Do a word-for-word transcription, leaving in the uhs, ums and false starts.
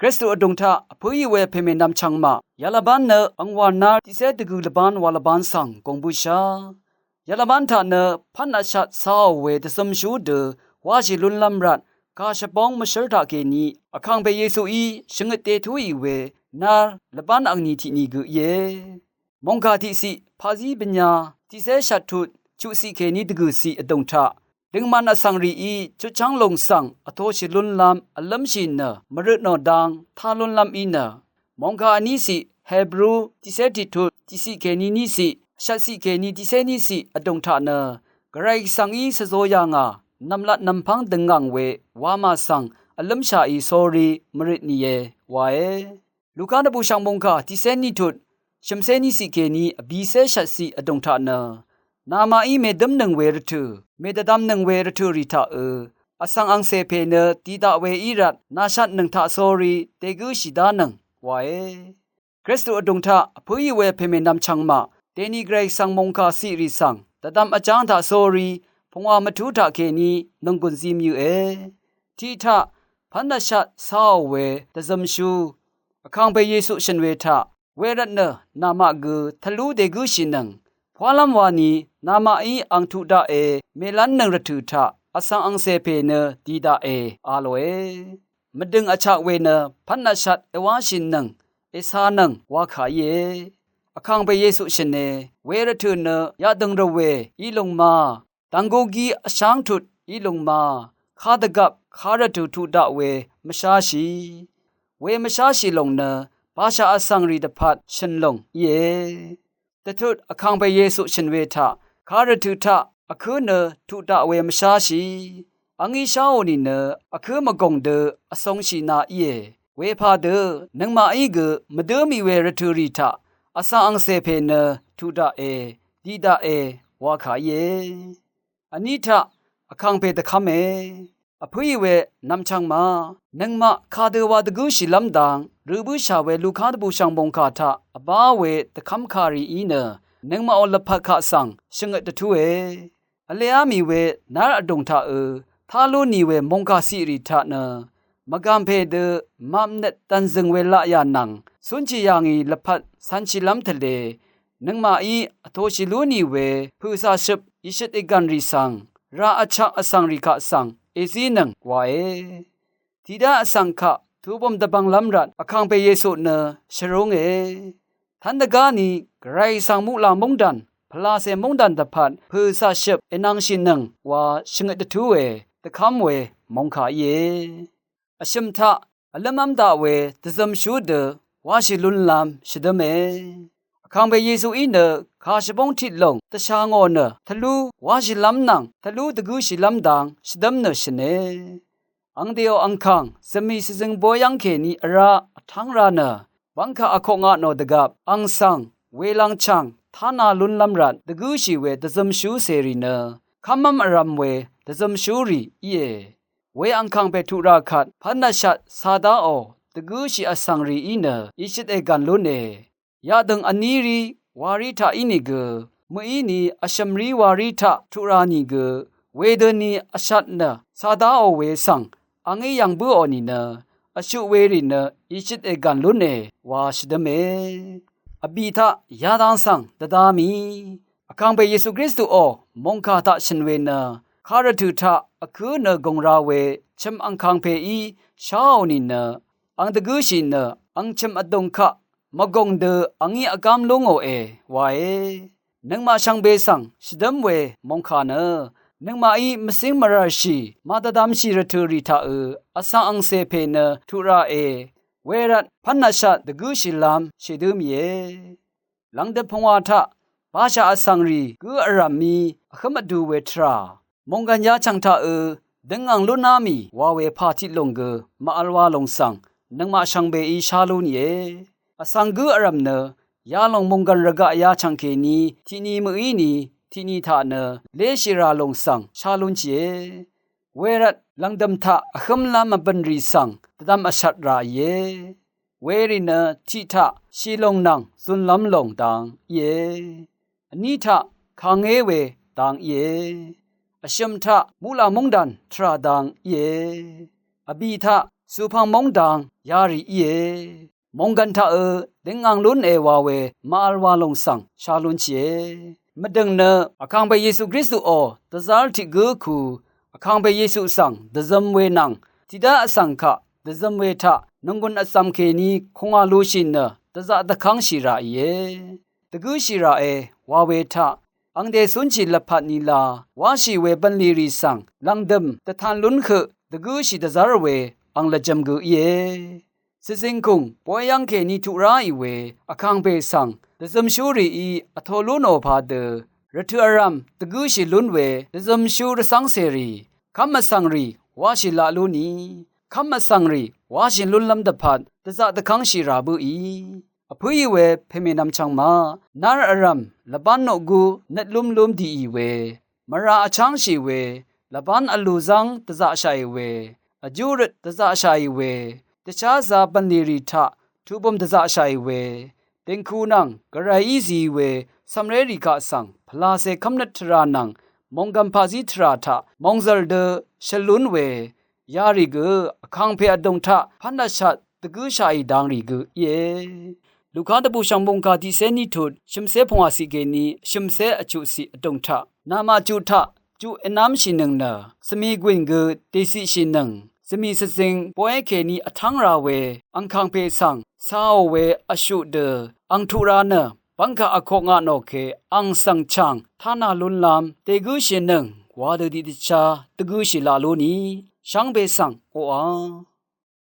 Kristu vdùng taq vpǿì we pèmènvm chvngmaq yalvbán nø angwà nár tiqcé dvgø̀ lvbán wa lvbán svng gùng bǿshà. Yalvbán taq nø pv́n vshat cāò we dvzømshú dø wáshì lúnlv́m rvt kà shvbóng mvshǿl taqkèní Vkàngpè Yesuí shvngøt dètúì we nár lvbán angni tiqni gø íe. Mòngkà tiqciq paqzí bvnya tiqcé shvttut chuqciq kèní dvgø̀ciq vdùng taq døngman vsvng rìí chutchv́ng lòng svng vtōshì lúnlv́m vlǿmshì nø mvrøtnò dang tá lúnlv́m í nø. Mòngkà vníciq Hebru tiqcé tiqtut tiqciq kèní níciq shvtciq kèní tiqcé níciq vdùng taq nø Gvray Gvsvngí svzō yà ngà nv̀mlat nv̀mpv́ng døngngàng we wamà svng vlǿmshàì sórí mvrøt nìe wae. Luka dvbùshv̀ng mòngkà tiqcé nítut shø̀mcé níciq kèní vbìcé shvtciq vdùng taq nø namaqí mèdǿmnøng we rvtø̀, mèdvdvmnøng we rvtø̀ rì taqø vsvng angcè pè nø didaq we í rvt nàshatnøng taq sórí dègǿshì dánøng wae. Kristu vdùng taq vpǿì we pèmènvm chvngmaq dèni Gvray Gvsvng mòngkà ciqrì svng dvdvm vjáng taq sórí pungwà mvtú taqkèní nònggùn zí mvyø̄e. Tiqtaq pv́n vshat cāò we dvzømshú Vkàngpè Yesu shø̀n we taq wervtnø namaq gø tvlú dègǿshìnøng. Pwálv́m wani namaqí ang tuq daqe mèlv́nnøng rvtø̀ taq vsvng angcè pè nø di daqe a lòe. Mvdø̀ng vchak we nø pv́n vshat èwáshìnøng ècānøng wa kà íe. Vkàngpè Yesu shø̀ne we rvtø̀ nø yaqdø̀ng rvwè í lùng ma dv̀nggūgí vsháng tut í lùng ma kadvgvp karvtø̀ tuq daq we mvsháshì. We mvsháshì lòng nø bashà vsvng rì dvpvt shø̀n lòng íe. Dvtut Vkàngpè Yesu shø̀n we taq karvtø̀ taq vkǿ nø tuq daq we mvsháshì. Angí sháò nìnø vkǿ mvgòng dø vcōngshì na íe. Wepà dø nøngmaqí gø mvdǿ mì we rvtø̀ rì taq vsvng angcè pè nø tuq daqe di daqe wa kà íe. Vní taq Vkàngpè dvkv́me. Vpǿì we nvmchvng ma nøngmaq kadø wa dvgǿshìlv́m dang rø bǿshà we Luka dvbùshv̀ng mòngkà taq vbá we dvkv́m kàrì í nø nøngmaqò lvpat kaq svng shvngøt dvtúe. Vleá mì we nár vdùng taqø tá lú ni we mòngkà ciqrì taq nø mvgàmpè dø màvpnøt dv̀nzø̀ng we laqyà nvng cúnshì yà ngì lvpat cv̄nshìlv́m tvlē nøngmaqí vtōshì lú nì we pø̀cà shøp ìshøt ìgv̀n rì svng rà vchak vsvng rì kaq svng èzínøng wae. Tiqdá vsvng kaq tubø̀m dvbvnglv́m rvt Vkàngpè Yesu nø shvrúnge. Tv́n dvgá ni Gvray Gvsvng muqlàng móngdàn pvlacè móngdàn dvpvt pø̀cà shøp ènvngshìnøng wa shvngøt dvtúe dvkv́m we mòngkà íe. Vshø̀m taq vlǿmv́m daq we dvzømshú dø wáshì lúnlv́m shvdǿme. Vkàngpè Yesuí nø kà shvbóng tiq lòng dvshà ngò nø tvlú wáshìlv́m nvng tvlú dvgǿshìlv́m dang shvdǿm nø shø̀ne. Angdèò angkàng zvmì shvzøng bóyv́ng kèní vrá vtv́ng ra nø bv́ngkà vkoknga tnò dvgvp ang svng welvng chv̀ng tánā lúnlv́m rvt dvgǿshì we dvzømshú cèrì nø kv́mv́m vrv̄m we dvzømshú rì íe. We angkàng pè tuq ra kvt pv́n vshat cā dáò dvgǿshì vsvng rìí nø ìshøt ègv̀n lúne. Yaqdø̀ng vní rí warí taq ínìgø mø̀íni vshø̀mrí warí taq tuq ra nìgø wedøni vshat nø cā dáò we svng angí yv̀ng bǿò nìnø vshuq werì nø ìshøt ègv̀n lúne wa shvdǿme. Vbì taq yadang svng dvda mì Vkàngpè Yesu Kristuò mòngkà taq shø̀n we nø karvtø̀ taq vkǿ nø gùng ra we chø̀m angkàng pèí sháò nìnø ang dvgǿshì nø ang chø̀m vdùng kaq mvgùng dø angí vgám lú ngòe wae. Nøngmaq shvngbe svng shvdǿm we mòngkà nø nøngmaqí mvcíng mvrv̀rshì màdvdvmshì rvtø̀ rì taqø vsvng angcè pè nø tuq rae. Wervt pv́n vshat dvgǿshìlv́m shèdǿ mìe. Lv̀ngdøp pungwà taq bashà vsvng rì gǿ vrv̀m mì vhǿm vdu we tvrà mònggv̀n yachv̀ng taqø døngv̀ng lúná mì wa we pà tiq lòng gø màvl wa lòng svng nøngmaq shvngbeí shá lú nìe. Vsvng gǿ vrv̀m nø yalòng mònggv̀n rvgaq yachv̀ng kèní tiqni mø̀íni tiqni taq nø léshì rà lòng svng shá lúnshìe. Wervt lv̀ngdø̀m taq vhǿmlv́m vbø̀n rì svng dvdvm vshat ràìe. Werì nø tiq taq shì lòng nvng zunlv́m lòng dang íe. Vní taq kàngé we dang íe. Vshø̀m taq muqlà móngdàn tvrà dang íe. Vbì taq Sùpvng móng dang yarì íe. Mònggv̀n taqø døngang lúne wa we màvl wa lòng svng sha lúnshìe. Mvdø̀ng nø Vkàngpè Yesu Kristuò dvzv́r tiq gǿ ku Vkàngpè Yesu svng dvzøm we nvng tiqdá vsvng kaq dvzøm we taq nònggùn vcv̀m kèní kùngà lushì nø dvzaq dvkv́ngshì ràìe. Dvgǿshì ràe wa we taq angdè cúnshì lvpat nila wáshì we bv̀nlì rì svng lv̀ngdø̀m dvtan lún høq dvgǿshì dvzv́r we ang lvjø̄m gø íe. Shvzingkùng boyv́ng kèní tuq ráì we Vkàngpè svng dvzømshúrìí vtō lú nò padø rvtøq vrv̀m dvgǿshì lún we dvzømshú rvcv́ngcèrì kv́m vsvngrì wáshì laq lúni kv́m vsvngrì wáshì lúnlv́m dvpvt dvzaq dvkv́ngshì rà bǿì. Vpǿì we pèmènvm chvngmaq nár vrv̀m lvbán noqgú nøt lúmlúm dìì we mvrà vchángshì we lvbán vlùzv́ng dvzaqshàì we vjúrøt dvzaqshàì we dvcházā bv̀nlì rì taq tuqbø̀m dvzaqshàì we dèngku nvng gvray í zìí we cv̀mré rì kaq svng pvlàcè kv́mnøt tvrà nvng mònggv̀m paqzí tvrà taq mòngzv̀r dø shøl lún we yarì gø Vkàngpè vdùng taq pv́n vshat dvgǿshàì dangrì gø íe. Luka dvbù shv̀ngbùngkà tiqcé ní tut shø̀mcé pungwàciq kèní shø̀mcé vchuqciq vdùng taq namaq juq taq juq ènámshìnøng nø svmì gwìn gø dèciqshìnøng svmì shvzing boy kèní vtv́ng ra we ang Kàngpè svng cāò we vshuq dø ang tuq ra nø bv́ngkaq vkok nga nò ke ang svng chàng tánā lúnlv́m dègǿshìnøng wa dø tiqdvchá dvgǿshì laq lúni shvngbe svng oqà